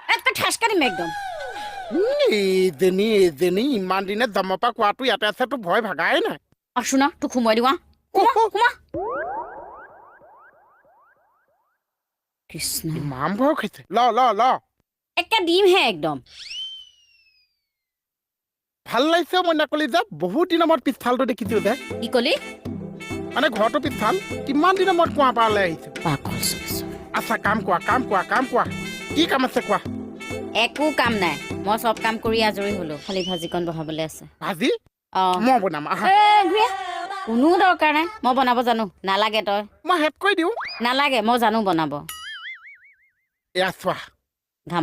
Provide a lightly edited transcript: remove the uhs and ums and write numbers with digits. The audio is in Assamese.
একে ঠেচকা দিম একদম। এইজনী এইজনী, ইমান দিনে জন্মৰ পৰা কোৱাটো ইয়াতে আছে, তোৰ ভয় ভাগাই নাই। আছো না, তোক সোমোৱাই দিওঁ, আহ। সোমা, সোমা। কৃষ্ণ। ইমান ভয় খাইছে। ল ল ল। একে দিমহে একদম। ভাল লাগিছে মইনা কলিজা, বহুত দিনৰ মূৰত পিছফালটো দেখিছো যে। কি কলি? মানে ঘৰটো পিছফাল, কিমান দিনৰ মূৰত কুঁৱা পাৰলৈ আহিছো। পাগল চব। আচ্ছা, কাম কোৱা, কাম কোৱা, কাম কোৱা, কি কাম আছে কোৱা। একো কাম নাই, মই চব কাম কৰি আজৰি হলো, খালি ভাজিকণ বহাবলৈ আছে। ভাজি? অ। মই বনাম, আহা। এ ঘূৰি আহ। কোনো দৰকাৰ নাই, মই বনাব জানো। নালাগে তই। মই হেল্প কৰি দিওঁ। নালাগে, মই জানো বনাব। এয়া চোৱা।